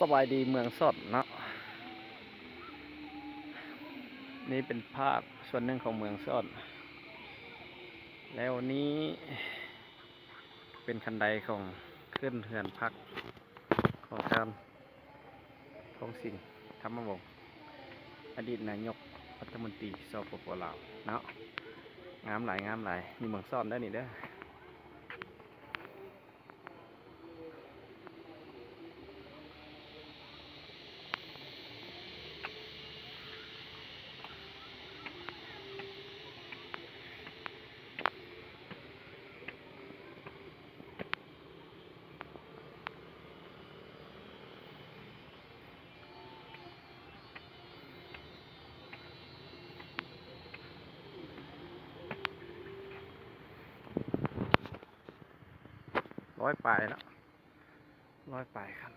ສະບາຍດີເມືອງຊອນເນາະ, ນີ້ເປັນພາບສ່ວນໜຶ່ງຂອງເມືອງຊອນ ແລ້ວນີ້ເປັນຄັນໄດຂອງຂຶ້ນເຮືອນພັກຂອງທ່ານ ທອງສິງ ທຳມະວົງ ອະດີດນາຍົກລັດຖະມົນຕີ ສປປ ລາວເນາະ. ງາມຫຼາຍ ງາມຫຼາຍ ຢູ່ເມືອງຊອນເດີນີ້ເດີ. ຮ້ອຍປາຍເນາະ ຮ້ອຍປາຍຄັນ.